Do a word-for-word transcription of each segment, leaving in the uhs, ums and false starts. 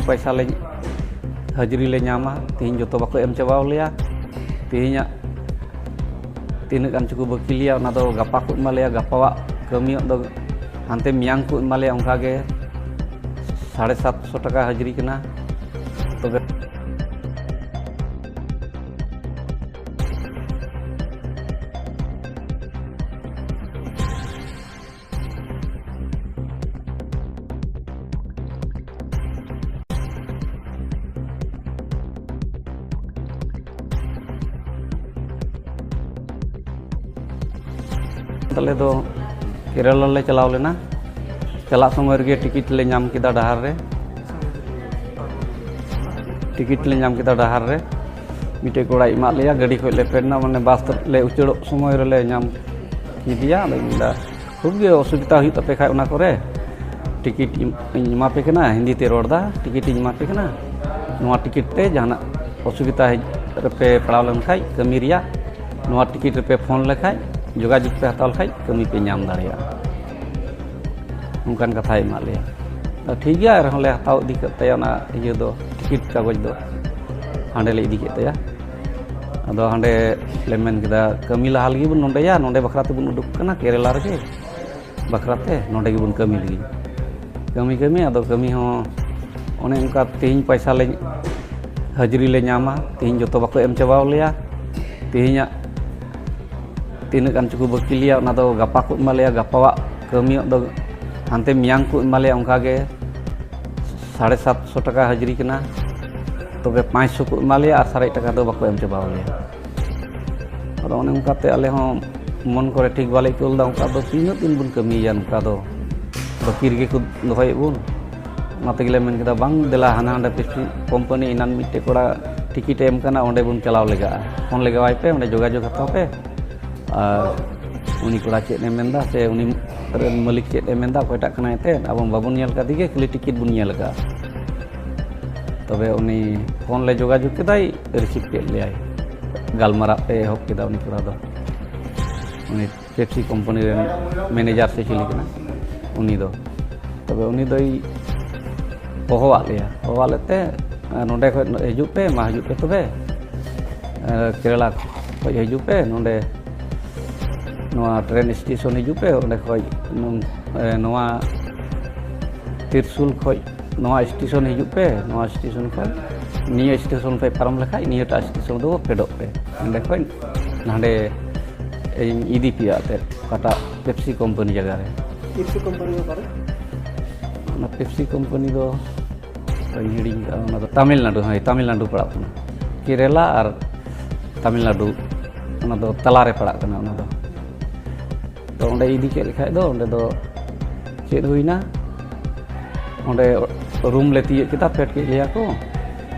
ᱯᱚᱭᱥᱟ ᱞᱮ, ᱦᱟᱹᱡᱨᱤ ᱞᱮ ᱧᱟᱢᱟ᱾ ᱛᱮᱦᱮᱧ ᱡᱚᱛᱚ ᱵᱟᱠᱚ ᱮᱢ ᱪᱟᱵᱟᱣ ᱞᱮᱭᱟ᱾ ᱛᱮᱦᱮᱧᱟᱜ ᱛᱤᱱᱟᱹᱜ ᱜᱟᱱ ᱪᱚᱠᱚ ᱵᱟᱹᱠᱤ ᱞᱮᱭᱟ, ᱚᱱᱟ ᱫᱚ ᱜᱟᱯᱟ ᱠᱚ ᱮᱢᱟ ᱞᱮᱭᱟ᱾ ᱜᱟᱯᱟᱣᱟᱜ ᱠᱟᱹᱢᱤᱭᱟᱜ ᱫᱚ ᱦᱟᱱᱛᱮ ᱢᱮᱭᱟᱝ ᱠᱚ ᱮᱢᱟ ᱞᱮᱭᱟ᱾ ᱚᱱᱠᱟ ᱜᱮ ᱥᱟᱲᱮ ᱥᱟᱛᱥᱚ ᱴᱟᱠᱟ ᱦᱟᱹᱡᱨᱤ ᱠᱟᱱᱟ᱾ ᱛᱚᱵᱮ ᱟᱞᱮ ᱫᱚ ᱠᱮᱨᱟᱞᱟ ᱞᱮ ᱪᱟᱞᱟᱣ ᱞᱮᱱᱟ᱾ ᱪᱟᱞᱟᱜ ᱥᱚᱢᱚᱭ ᱨᱮᱜᱮ ᱴᱤᱠᱤᱴ ᱞᱮ ᱧᱟᱢ ᱠᱮᱫᱟ ᱰᱟᱦᱟᱨ ᱨᱮ᱾ ᱴᱤᱠᱤᱴ ᱞᱮ ᱧᱟᱢ ᱠᱮᱫᱟ ᱰᱟᱦᱟᱨ ᱨᱮ᱾ ᱢᱤᱫᱴᱮᱡ ᱠᱚᱲᱟᱭ ᱮᱢᱟᱫ ᱞᱮᱭᱟ, ᱜᱟᱹᱰᱤ ᱠᱷᱚᱡ ᱞᱮ ᱯᱷᱮᱰ ᱮᱱᱟ, ᱢᱟᱱᱮ ᱵᱟᱥ ᱞᱮ ᱩᱪᱟᱹᱲᱚᱜ ᱥᱚᱢᱚᱭ ᱨᱮᱞᱮ ᱧᱟᱢ ᱠᱮᱫᱮᱭᱟ᱾ ᱟᱫᱚᱧ ᱢᱮᱱᱫᱟ, ᱠᱷᱩᱵ ᱜᱮ ᱚᱥᱩᱵᱤᱫᱟ ᱦᱩᱭᱩᱜ ᱛᱟᱯᱮ ᱠᱷᱟᱡ ᱚᱱᱟ ᱠᱚᱨᱮ, ᱴᱤᱠᱤᱴ ᱤᱧ ᱮᱢᱟ ᱯᱮ ᱠᱟᱱᱟ, ᱦᱤᱱᱫᱤ ᱛᱮ ᱨᱚᱲ ᱫᱟ, ᱴᱤᱠᱤᱴ ᱤᱧ ᱮᱢᱟ ᱯᱮ ᱠᱟᱱᱟ, ᱱᱚᱣᱟ ᱴᱤᱠᱤᱴ ᱛᱮ ᱡᱟᱦᱟᱱᱟᱜ ᱚᱥᱩᱵᱤᱫᱟ ᱦᱮᱡ ᱨᱮᱯᱮ ᱯᱟᱲᱟᱣ ᱞᱮᱱᱠᱷᱟᱡ ᱠᱟᱹᱢᱤ ᱨᱮᱭᱟᱜ, ᱱᱚᱣᱟ ᱴᱤᱠᱤᱴ ᱨᱮᱯᱮ ᱯᱷᱳᱱ ᱞᱮᱠᱷᱟᱡ, ᱡᱳᱜᱟᱡᱳᱜᱽ ᱯᱮ ᱦᱟᱛᱟᱣ ᱞᱮᱠᱷᱟᱡ, ᱠᱟᱹᱢᱤ ᱯᱮ ᱧᱟᱢ ᱫᱟᱲᱮᱭᱟᱜᱼᱟ᱾ ᱚᱱᱠᱟᱱ ᱠᱟᱛᱷᱟᱭ ᱮᱢᱟᱫ ᱞᱮᱭᱟ᱾ ᱟᱫᱚ ᱴᱷᱤᱠ ᱜᱮᱭᱟ, ᱟᱨᱦᱚᱸ ᱞᱮ ᱦᱟᱛᱟᱣ ᱤᱫᱤ ᱠᱮᱫ ᱛᱟᱭᱟ ᱚᱱᱟ ᱤᱭᱟᱹ ᱫᱚ, ᱴᱤᱠᱤᱴ ᱠᱟᱜᱚᱡᱽ ᱫᱚ ᱦᱟᱸᱰᱮ ᱞᱮ ᱤᱫᱤ ᱠᱮᱫ ᱛᱟᱭᱟ᱾ ᱟᱫᱚ ᱦᱟᱸᱰᱮ ᱞᱮ ᱢᱮᱱ ᱠᱮᱫᱟ, ᱠᱟᱹᱢᱤ ᱞᱟᱦᱟ ᱞᱟᱹᱜᱤᱫ ᱵᱚᱱ ᱱᱚᱸᱰᱮᱭᱟ, ᱱᱚᱸᱰᱮ ᱵᱟᱠᱷᱨᱟ ᱛᱮᱵᱚᱱ ᱩᱰᱩᱠ ᱠᱟᱱᱟ ᱠᱮᱨᱮᱞᱟ ᱨᱮᱜᱮ, ᱵᱟᱠᱷᱨᱟ ᱛᱮ ᱱᱚᱸᱰᱮ ᱜᱮᱵᱚᱱ ᱠᱟᱹᱢᱤ ᱞᱟᱹᱜᱤᱫ᱾ ᱠᱟᱹᱢᱤ, ᱠᱟᱹᱢᱤ, ᱟᱫᱚ ᱠᱟᱹᱢᱤ ᱦᱚᱸ ᱚᱱᱮ ᱚᱱᱠᱟ ᱛᱮᱦᱮᱧ ᱯᱚᱭᱥᱟ ᱞᱮ, ᱦᱟᱹᱡᱨᱤ ᱞᱮ ᱧᱟᱢᱟ, ᱛᱮᱦᱮᱧ ᱡᱚᱛᱚ ᱵᱟᱠᱚ ᱮᱢ ᱪᱟᱵᱟᱣ ᱞᱮᱭᱟ᱾ ᱛᱮᱦᱮᱧᱟᱜ ᱛᱤᱱᱟᱹᱜ ᱜᱟᱱ ᱪᱚᱠᱚ ᱵᱟᱹᱠᱤ ᱞᱮᱭᱟ, ᱚᱱᱟ ᱫᱚ ᱜᱟᱯᱟ ᱠᱚ ᱮᱢᱟ ᱞᱮᱭᱟ᱾ ᱜᱟᱯᱟᱣᱟᱜ ᱠᱟᱹᱢᱤᱭᱟᱜ ᱫᱚ ᱦᱟᱱᱛᱮ ᱢᱮᱭᱟᱝ ᱠᱚ ᱮᱢᱟ ᱞᱮᱭᱟ᱾ ᱚᱱᱠᱟ ᱜᱮ ᱥᱟᱲᱮ ᱥᱟᱛᱥᱚ ᱴᱟᱠᱟ ᱦᱟᱹᱡᱨᱤ ᱠᱟᱱᱟ, ᱛᱚᱵᱮ ᱯᱟᱸᱪᱥᱚ ᱠᱚ ᱮᱢᱟ ᱞᱮᱭᱟ ᱟᱨ ᱥᱟᱨᱮᱡ ᱴᱟᱠᱟ ᱫᱚ ᱵᱟᱠᱚ ᱮᱢ ᱪᱟᱵᱟᱣ ᱞᱮᱭᱟ᱾ ᱟᱫᱚ ᱚᱱᱮ ᱚᱱᱠᱟᱛᱮ ᱟᱞᱮ ᱦᱚᱸ ᱢᱚᱱ ᱠᱚᱨᱮ ᱴᱷᱤᱠ ᱵᱟᱞᱮ ᱟᱹᱭᱠᱟᱹᱣ ᱞᱮᱫᱟ᱾ ᱚᱱᱠᱟ ᱫᱚ ᱛᱤᱱᱟᱹᱜ ᱫᱤᱱ ᱵᱚᱱ ᱠᱟᱹᱢᱤᱭᱟ, ᱱᱚᱝᱠᱟ ᱫᱚ ᱵᱟᱹᱠᱤ ᱨᱮᱜᱮ ᱠᱚ ᱫᱚᱦᱚᱭᱮᱫ ᱵᱚᱱ᱾ ᱚᱱᱟ ᱛᱮᱜᱮᱞᱮ ᱢᱮᱱ ᱠᱮᱫᱟ, ᱵᱟᱝ, ᱫᱮᱞᱟ ᱦᱟᱱᱟ ᱦᱟᱸᱰᱮ ᱯᱮᱯᱥᱤ ᱠᱳᱢᱯᱟᱱᱤ ᱮᱱᱟᱱ ᱢᱤᱫᱴᱮᱡ ᱠᱚᱲᱟ ᱴᱤᱠᱤᱴ ᱮ ᱮᱢ ᱠᱟᱱᱟ, ᱚᱸᱰᱮ ᱵᱚᱱ ᱪᱟᱞᱟᱣ ᱞᱮᱜᱟᱜᱼᱟ, ᱯᱷᱳᱱ ᱞᱮᱜᱟᱣᱟᱭ ᱯᱮ, ᱚᱸᱰᱮ ᱡᱳᱜᱟᱡᱳᱜᱽ ᱦᱟᱛᱟᱣ ᱯᱮ᱾ ᱟᱨ ᱩᱱᱤ ᱠᱚᱲᱟ ᱪᱮᱫ ᱮ ᱢᱮᱱᱫᱟ ᱥᱮ ᱩᱱᱤ ᱨᱮᱱ ᱢᱟᱹᱞᱤᱠ ᱪᱮᱫ ᱮ ᱢᱮᱱᱫᱟ, ᱚᱠᱚᱭᱴᱟᱜ ᱠᱟᱱᱟᱭ ᱮᱱᱛᱮᱫ, ᱟᱵᱚ ᱵᱟᱵᱚᱱ ᱧᱮᱞ ᱠᱟᱫᱮ ᱜᱮ, ᱠᱷᱟᱹᱞᱤ ᱴᱤᱠᱤᱴ ᱵᱚᱱ ᱧᱮᱞ ᱟᱠᱟᱫᱼᱟ᱾ ᱛᱚᱵᱮ ᱩᱱᱤ ᱯᱷᱳᱱ ᱞᱮ ᱡᱳᱜᱟᱡᱳᱜᱽ ᱠᱮᱫᱟᱭ, ᱨᱤᱥᱤᱵᱷ ᱠᱮᱫ ᱞᱮᱭᱟᱭ, ᱜᱟᱞᱢᱟᱨᱟᱣ ᱮ ᱮᱦᱚᱵ ᱠᱮᱫᱟ ᱩᱱᱤ ᱠᱚᱲᱟ ᱫᱚ᱾ ᱩᱱᱤ ᱯᱮᱯᱥᱤ ᱠᱳᱢᱯᱟᱱᱤ ᱨᱮᱱ ᱢᱮᱱᱮᱡᱟᱨ ᱥᱮ ᱪᱤᱞᱤ ᱠᱟᱱᱟ ᱩᱱᱤ ᱫᱚ᱾ ᱛᱚᱵᱮ ᱩᱱᱤ ᱫᱚᱭ ᱦᱚᱦᱚᱣᱟᱫ ᱞᱮᱭᱟ᱾ ᱦᱚᱦᱚᱣᱟᱫ ᱞᱮᱛᱮ, ᱱᱚᱰᱮ ᱠᱷᱚᱱ ᱦᱤᱡᱩᱜ ᱯᱮ, ᱢᱟ ᱦᱤᱡᱩᱜ ᱯᱮ ᱛᱚᱵᱮ, ᱠᱮᱨᱟᱞᱟ ᱠᱷᱚᱱ ᱦᱤᱡᱩᱜ ᱯᱮ, ᱱᱚᱰᱮ ᱱᱚᱣᱟ ᱴᱨᱮᱱ ᱥᱴᱮᱥᱚᱱ ᱦᱤᱡᱩᱜ ᱯᱮ, ᱚᱸᱰᱮ ᱠᱷᱚᱱ ᱱᱚᱣᱟ ᱛᱤᱨᱥᱩᱞ ᱠᱷᱚᱱ ᱱᱚᱣᱟ ᱥᱴᱮᱥᱚᱱ ᱦᱤᱡᱩᱜ ᱯᱮ, ᱱᱚᱣᱟ ᱥᱴᱮᱥᱚᱱ ᱠᱷᱚᱱ ᱱᱤᱭᱟᱹ ᱥᱴᱮᱥᱚᱱ ᱯᱮ ᱯᱟᱨᱚᱢ ᱞᱮᱠᱷᱟᱱ ᱱᱤᱭᱟᱹᱴᱟᱜ ᱥᱴᱮᱥᱚᱱ ᱫᱚ ᱯᱷᱮᱰᱚᱜ ᱯᱮ, ᱚᱸᱰᱮ ᱠᱷᱚᱱ ᱱᱟᱰᱮ ᱤᱧ ᱤᱫᱤ ᱯᱮᱭᱟ ᱮᱱᱛᱮᱫ ᱚᱠᱟᱴᱟᱜ ᱯᱮᱯᱥᱤ ᱠᱳᱢᱯᱟᱱᱤ ᱡᱟᱭᱜᱟ ᱨᱮ᱾ ᱯᱮᱯᱥᱤ ᱠᱳᱢᱯᱟᱱᱤ ᱚᱠᱟᱨᱮ? ᱚᱱᱟ ᱯᱮᱯᱥᱤ ᱠᱳᱢᱯᱟᱱᱤ ᱫᱚ ᱵᱟᱹᱧ ᱦᱤᱲᱤᱧ ᱠᱟᱜᱼᱟ, ᱚᱱᱟ ᱫᱚ ᱛᱟᱢᱤᱞᱱᱟᱲᱩ, ᱦᱳᱭ, ᱛᱟᱢᱤᱞᱱᱟᱲᱩ ᱯᱟᱲᱟᱜ ᱠᱟᱱᱟ᱾ ᱠᱮᱨᱟᱞᱟ ᱟᱨ ᱛᱟᱢᱤᱞᱱᱟᱲᱩ, ᱚᱱᱟ ᱫᱚ ᱛᱟᱞᱟᱨᱮ ᱯᱟᱲᱟᱜ ᱠᱟᱱᱟ ᱚᱱᱟ ᱫᱚ᱾ ᱛᱚ ᱚᱸᱰᱮ ᱤᱫᱤ ᱠᱮᱫ ᱞᱮᱠᱷᱟᱡ ᱫᱚ ᱚᱸᱰᱮ ᱫᱚ ᱪᱮᱫ ᱦᱩᱭᱱᱟ, ᱚᱸᱰᱮ ᱨᱩᱢ ᱞᱮ ᱛᱤᱭᱟᱹᱜ ᱠᱮᱫᱟ, ᱯᱷᱮᱰ ᱠᱮᱫ ᱞᱮᱭᱟ ᱠᱚ᱾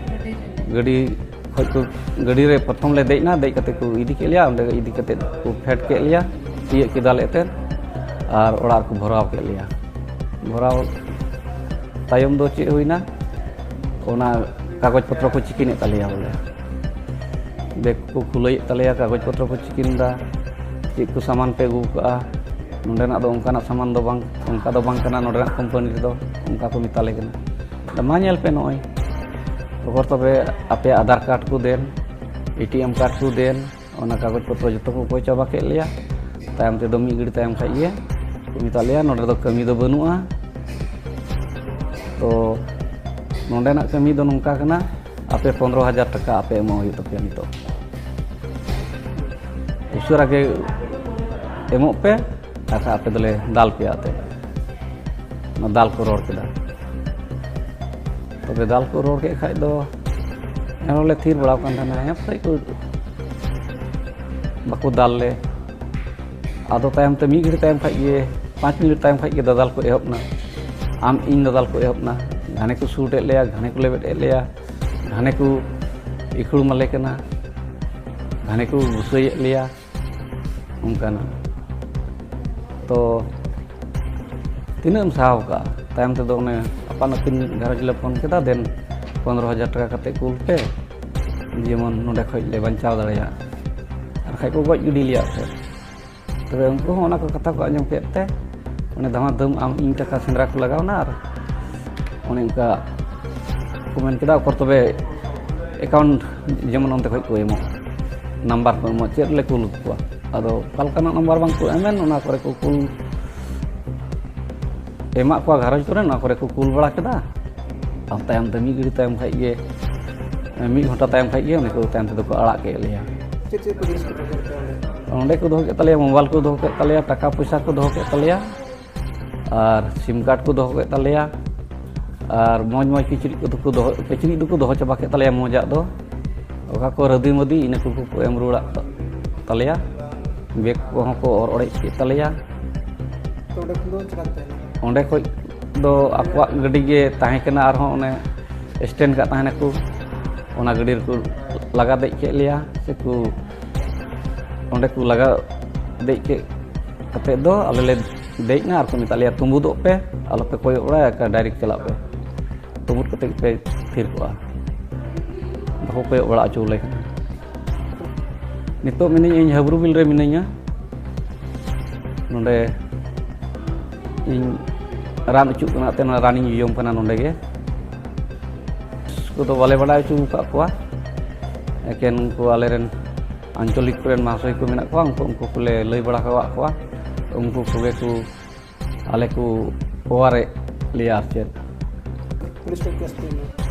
ᱜᱟᱹᱰᱤ ᱠᱷᱚᱡ ᱠᱚ, ᱜᱟᱹᱰᱤ ᱨᱮ ᱯᱨᱚᱛᱷᱚᱢ ᱞᱮ ᱫᱮᱡ ᱮᱱᱟ, ᱫᱮᱡ ᱠᱟᱛᱮ ᱠᱚ ᱤᱫᱤ ᱠᱮᱫ ᱞᱮᱭᱟ, ᱚᱸᱰᱮ ᱤᱫᱤ ᱠᱟᱛᱮ ᱠᱚ ᱯᱷᱮᱰ ᱠᱮᱫ ᱞᱮᱭᱟ, ᱛᱤᱭᱟᱹᱜ ᱠᱮᱫᱟᱞᱮ ᱮᱱᱛᱮᱫ, ᱟᱨ ᱚᱲᱟᱜ ᱨᱮᱠᱚ ᱵᱷᱚᱨᱟᱣ ᱠᱮᱫ ᱞᱮᱭᱟ᱾ ᱵᱷᱚᱨᱟᱣ ᱛᱟᱭᱚᱢ ᱫᱚ ᱪᱮᱫ ᱦᱩᱭᱱᱟ, ᱚᱱᱟ ᱠᱟᱜᱚᱡᱽ ᱯᱚᱛᱨᱚ ᱠᱚ ᱪᱤᱠᱤᱱᱮᱫ ᱛᱟᱞᱮᱭᱟ ᱵᱚᱞᱮ᱾ ᱵᱮᱜᱽ ᱠᱚ ᱠᱷᱩᱞᱟᱹᱭᱮᱫ ᱛᱟᱞᱮᱭᱟ, ᱠᱟᱜᱚᱡᱽ ᱯᱚᱛᱨᱚ ᱠᱚ ᱪᱤᱠᱤᱱ ᱮᱫᱟ, ᱪᱮᱫ ᱠᱚ ᱥᱟᱢᱟᱱ ᱯᱮ ᱟᱹᱜᱩ ᱠᱟᱜᱼᱟ, ᱱᱚᱸᱰᱮᱱᱟᱜ ᱫᱚ ᱚᱱᱠᱟᱱᱟᱜ ᱥᱟᱢᱟᱱ ᱫᱚ ᱵᱟᱝ, ᱚᱱᱠᱟ ᱫᱚ ᱵᱟᱝ ᱠᱟᱱᱟ ᱱᱚᱸᱰᱮᱱᱟᱜ ᱠᱳᱢᱯᱟᱱᱤ ᱨᱮᱫᱚ, ᱚᱱᱠᱟ ᱠᱚ ᱢᱮᱛᱟ ᱞᱮ ᱠᱟᱱᱟ᱾ ᱟᱫᱚ ᱢᱟ ᱧᱮᱞ ᱯᱮ, ᱱᱚᱜᱼᱚᱭ ᱚᱠᱚᱨ ᱛᱚᱵᱮ ᱟᱯᱮᱭᱟᱜ ᱟᱫᱷᱟᱨ ᱠᱟᱨᱰ ᱠᱚ ᱫᱮᱱ, ᱮ ᱴᱤ ᱮᱢ ᱠᱟᱨᱰ ᱠᱚ ᱫᱮᱱ, ᱚᱱᱟ ᱠᱟᱜᱚᱡᱽ ᱯᱚᱛᱨᱚ ᱡᱚᱛᱚ ᱠᱚ ᱚᱠᱚᱭ ᱪᱟᱵᱟ ᱠᱮᱫ ᱞᱮᱭᱟ᱾ ᱛᱟᱭᱚᱢ ᱛᱮᱫᱚ ᱢᱤᱫ ᱜᱷᱟᱹᱲᱤ ᱛᱟᱭᱚᱢ ᱠᱷᱟᱡ ᱜᱮ ᱠᱚ ᱢᱮᱛᱟᱜ ᱞᱮᱭᱟ, "ᱱᱚᱰᱮ ᱫᱚ ᱠᱟᱹᱢᱤ ᱫᱚ ᱵᱟᱹᱱᱩᱜᱼᱟ, ᱛᱚ ᱱᱚᱰᱮᱱᱟᱜ ᱠᱟᱹᱢᱤ ᱫᱚ ᱱᱚᱝᱠᱟ ᱠᱟᱱᱟ, ᱟᱯᱮ ᱯᱚᱱᱨᱚ ᱦᱟᱡᱟᱨ ᱴᱟᱠᱟ ᱟᱯᱮ ᱮᱢᱚᱜ ᱦᱩᱭᱩᱜ ᱛᱟᱯᱮᱭᱟ ᱱᱤᱛᱚᱜ, ᱩᱥᱟᱹᱨᱟ ᱜᱮ ᱮᱢᱚᱜ ᱯᱮ, ᱟᱨ ᱟᱯᱮ ᱫᱚᱞᱮ ᱫᱟᱞ ᱯᱮᱭᱟ" ᱟᱛᱮ ᱚᱱᱟ ᱫᱟᱞ ᱠᱚ ᱨᱚᱲ ᱠᱮᱫᱟ᱾ ᱛᱚᱵᱮ ᱫᱟᱞ ᱠᱚ ᱨᱚᱲ ᱠᱮᱫ ᱠᱷᱟᱡ ᱫᱚ ᱮᱱᱦᱚᱸ ᱞᱮ ᱛᱷᱤᱨ ᱵᱟᱲᱟᱣ ᱠᱟᱱ ᱛᱟᱦᱮᱱᱟ, ᱦᱮᱸ ᱯᱟᱥᱮᱡ ᱠᱚ ᱵᱟᱠᱚ ᱫᱟᱞ ᱞᱮ᱾ ᱟᱫᱚ ᱛᱟᱭᱚᱢ ᱛᱮ ᱢᱤᱫ ᱜᱷᱟᱹᱲᱤ ᱛᱟᱭᱚᱢ ᱠᱷᱟᱡ ᱜᱮ, ᱯᱟᱸᱪ ᱢᱤᱱᱤᱴ ᱛᱟᱭᱚᱢ ᱠᱷᱟᱡ ᱜᱮ ᱫᱟᱫᱟᱞ ᱠᱚ ᱮᱦᱚᱵ ᱮᱱᱟ, ᱟᱢ ᱤᱧ ᱫᱟᱫᱟᱞ ᱠᱚ ᱮᱦᱚᱵ ᱮᱱᱟ᱾ ᱜᱷᱟᱱᱮ ᱠᱚ ᱥᱩᱴ ᱮᱫ ᱞᱮᱭᱟ, ᱜᱷᱟᱱᱮ ᱠᱚ ᱞᱮᱵᱮᱫ ᱮᱫ ᱞᱮᱭᱟ, ᱜᱷᱟᱱᱮ ᱠᱚ ᱤᱠᱷᱩᱲ ᱢᱟᱞᱮ ᱠᱟᱱᱟ, ᱜᱷᱟᱱᱮ ᱠᱚ ᱜᱩᱥᱟᱹᱭᱮᱫ ᱞᱮᱭᱟ, ᱚᱱᱠᱟᱱᱟᱜ᱾ ᱛᱚ ᱛᱤᱱᱟᱹᱜ ᱮᱢ ᱥᱟᱦᱟᱣ ᱠᱟᱜᱼᱟ? ᱛᱟᱭᱚᱢ ᱛᱮᱫᱚ ᱚᱱᱮ ᱟᱯᱟᱱ ᱟᱹᱯᱤᱱ ᱜᱷᱟᱨᱚᱸᱡᱽ ᱞᱮ ᱯᱷᱳᱱ ᱠᱮᱫᱟ, ᱫᱮᱱ ᱯᱚᱱᱨᱚ ᱦᱟᱡᱟᱨ ᱴᱟᱠᱟ ᱠᱟᱛᱮ ᱠᱩᱞ ᱯᱮ, ᱡᱮᱢᱚᱱ ᱱᱚᱸᱰᱮ ᱠᱷᱚᱡ ᱞᱮ ᱵᱟᱧᱪᱟᱣ ᱫᱟᱲᱮᱭᱟᱜ, ᱟᱨ ᱠᱷᱟᱡ ᱠᱚ ᱜᱚᱡ ᱜᱤᱰᱤ ᱞᱮᱭᱟ ᱯᱷᱮᱨ᱾ ᱛᱚᱵᱮ ᱩᱱᱠᱩ ᱦᱚᱸ ᱚᱱᱟ ᱠᱚ ᱠᱟᱛᱷᱟ ᱠᱚ ᱟᱸᱡᱚᱢ ᱠᱮᱫ ᱛᱮ ᱚᱱᱮ ᱫᱷᱟᱢᱟ ᱫᱷᱟᱹᱢ ᱟᱢ ᱤᱧ ᱴᱟᱠᱟ ᱥᱮᱸᱫᱽᱨᱟ ᱠᱚ ᱞᱟᱜᱟᱣᱱᱟ, ᱟᱨ ᱚᱱᱮ ᱚᱱᱠᱟ ᱠᱚ ᱢᱮᱱ ᱠᱮᱫᱟ, "ᱚᱠᱚᱨ ᱛᱚᱵᱮ ᱮᱠᱟᱣᱩᱱᱴ ᱡᱮᱢᱚᱱ ᱚᱱᱛᱮ ᱠᱷᱚᱡ ᱠᱚ ᱮᱢᱚᱜ, ᱱᱟᱢᱵᱟᱨ ᱠᱚ ᱮᱢᱚᱜ, ᱪᱮᱫ ᱞᱮ ᱠᱩᱞ ᱠᱚᱣᱟ?" ᱟᱫᱚ ᱚᱠᱟ ᱞᱮᱠᱟᱱᱟᱜ ᱱᱟᱢᱵᱟᱨ ᱵᱟᱝ ᱠᱚ ᱮᱢᱮᱱ, ᱚᱱᱟ ᱠᱚᱨᱮ ᱠᱚ ᱠᱩᱞ ᱮᱢᱟᱜ ᱠᱚᱣᱟ ᱜᱷᱟᱨᱚᱸᱡᱽ ᱠᱚᱨᱮ, ᱚᱱᱟ ᱠᱚᱨᱮ ᱠᱚ ᱠᱩᱞ ᱵᱟᱲᱟ ᱠᱮᱫᱟ᱾ ᱟᱨ ᱛᱟᱭᱚᱢ ᱛᱮ ᱢᱤᱫ ᱜᱷᱟᱹᱲᱤ ᱛᱟᱭᱚᱢ ᱠᱷᱟᱡ ᱜᱮ, ᱢᱤᱫ ᱜᱷᱚᱱᱴᱟ ᱛᱟᱭᱚᱢ ᱠᱷᱟᱡ ᱜᱮ ᱩᱱᱤ ᱠᱚ ᱛᱟᱭᱚᱢ ᱛᱮᱫᱚ ᱠᱚ ᱟᱲᱟᱜ ᱠᱮᱫ ᱞᱮᱭᱟ᱾ ᱪᱮᱫ ᱪᱮᱫ ᱠᱚ ᱡᱤᱱᱤᱥ ᱠᱚ ᱫᱚᱦᱚ ᱠᱮᱫ ᱯᱮᱭᱟ ᱚᱸᱰᱮ? ᱚᱸᱰᱮ ᱠᱚ ᱫᱚᱦᱚ ᱠᱮᱫ ᱛᱟᱞᱮᱭᱟ, ᱢᱳᱵᱟᱭᱤᱞ ᱠᱚ ᱫᱚᱦᱚ ᱠᱮᱫ ᱛᱟᱞᱮᱭᱟ, ᱴᱟᱠᱟ ᱯᱚᱭᱥᱟ ᱠᱚ ᱫᱚᱦᱚ ᱠᱮᱫ ᱛᱟᱞᱮᱭᱟ, ᱟᱨ ᱥᱤᱢ ᱠᱟᱨᱰ ᱠᱚ ᱫᱚᱦᱚ ᱠᱮᱫ ᱛᱟᱞᱮᱭᱟ, ᱟᱨ ᱢᱚᱡᱽ ᱢᱚᱡᱽ ᱠᱤᱪᱨᱤᱡ ᱠᱚᱫᱚ ᱠᱚ ᱫᱚᱦᱚ, ᱠᱤᱪᱨᱤᱡ ᱫᱚᱠᱚ ᱫᱚᱦᱚ ᱪᱟᱵᱟ ᱠᱮᱫ ᱛᱟᱞᱮᱭᱟ ᱢᱚᱡᱟᱜ ᱫᱚ᱾ ᱚᱠᱟ ᱠᱚ ᱨᱟᱹᱫᱤ ᱢᱟᱹᱫᱤ, ᱤᱱᱟᱹ ᱠᱚᱠᱚ ᱠᱚ ᱮᱢ ᱨᱩᱣᱟᱹᱲᱟᱜ ᱛᱟᱞᱮᱭᱟ᱾ ᱵᱮᱜᱽ ᱠᱚᱦᱚᱸ ᱠᱚ ᱚᱨ ᱚᱲᱮᱡ ᱠᱮᱫ ᱛᱟᱞᱮᱭᱟ᱾ ᱛᱚ ᱚᱸᱰᱮ ᱠᱷᱚᱱ ᱫᱚ ᱪᱮᱠᱟ ᱠᱚ ᱛᱟᱦᱮᱱᱟ? ᱚᱸᱰᱮ ᱠᱷᱚᱡ ᱫᱚ ᱟᱠᱚᱣᱟᱜ ᱜᱟᱹᱰᱤ ᱜᱮ ᱛᱟᱦᱮᱸ ᱠᱟᱱᱟ, ᱟᱨᱦᱚᱸ ᱚᱱᱮ ᱥᱴᱮᱱᱰ ᱠᱟᱜ ᱛᱟᱦᱮᱱᱟᱠᱚ, ᱚᱱᱟ ᱜᱟᱹᱰᱤ ᱨᱮᱠᱚ ᱞᱟᱜᱟ ᱫᱮᱡ ᱠᱮᱫ ᱞᱮᱭᱟ, ᱥᱮᱠᱚ ᱚᱸᱰᱮ ᱠᱚ ᱞᱟᱜᱟ ᱫᱮᱡ ᱠᱮᱫ ᱠᱟᱛᱮᱫ ᱫᱚ ᱟᱞᱮ ᱞᱮ ᱫᱮᱡ ᱮᱱᱟ ᱟᱨ ᱠᱚ ᱢᱮᱛᱟᱜ ᱞᱮᱭᱟ, "ᱛᱩᱸᱵᱩᱫᱚᱜ ᱯᱮ, ᱟᱞᱚᱯᱮ ᱠᱚᱭᱚᱜ ᱵᱟᱲᱟᱭᱟ, ᱰᱟᱭᱨᱮᱠᱴ ᱪᱟᱞᱟᱜ ᱯᱮ, ᱛᱩᱸᱵᱩᱫ ᱠᱟᱛᱮᱫ ᱜᱮᱯᱮ ᱛᱷᱤᱨ ᱠᱚᱜᱼᱟ, ᱵᱟᱠᱚ ᱠᱚᱭᱚᱜ ᱵᱟᱲᱟ ᱦᱚᱪᱚ ᱟᱞᱮ ᱠᱟᱱᱟ᱾" ᱱᱤᱛᱚᱜ ᱢᱤᱱᱟᱹᱧᱟ, ᱤᱧ ᱦᱟᱵᱨᱩ ᱵᱤᱞ ᱨᱮ ᱢᱤᱱᱟᱹᱧᱟ᱾ ᱱᱚᱰᱮ ᱤᱧ ᱨᱟᱱ ᱚᱪᱚᱜ ᱠᱟᱱᱟ, ᱛᱮ ᱚᱱᱟ ᱨᱟᱱᱤᱧ ᱡᱚᱡᱚᱢ ᱠᱟᱱᱟ ᱱᱚᱰᱮ ᱜᱮ᱾ ᱠᱚᱫᱚ ᱵᱟᱞᱮ ᱵᱟᱰᱟᱭ ᱦᱚᱪᱚ ᱟᱠᱟᱫ ᱠᱚᱣᱟ, ᱮᱠᱮᱱ ᱩᱱᱠᱩ ᱟᱞᱮᱨᱮᱱ ᱟᱧᱪᱚᱞᱤᱠ ᱠᱚᱨᱮᱱ ᱢᱟᱦᱟᱥᱚᱭ ᱠᱚ ᱢᱮᱱᱟᱜ ᱠᱚᱣᱟ, ᱩᱱᱠᱩ, ᱩᱱᱠᱩ ᱠᱚᱞᱮ ᱞᱟᱹᱭ ᱵᱟᱲᱟ ᱟᱠᱟᱫ ᱠᱚᱣᱟ, ᱩᱱᱠᱩ ᱠᱚᱜᱮ ᱠᱚ ᱟᱞᱮ ᱠᱚ ᱚᱣᱟᱨᱮᱫ ᱞᱮᱭᱟ ᱟᱨ ᱪᱮᱫ᱾ ᱯᱩᱞᱤᱥ ᱴᱷᱮᱱ ᱠᱮᱥ ᱯᱮ ᱮᱢᱟ?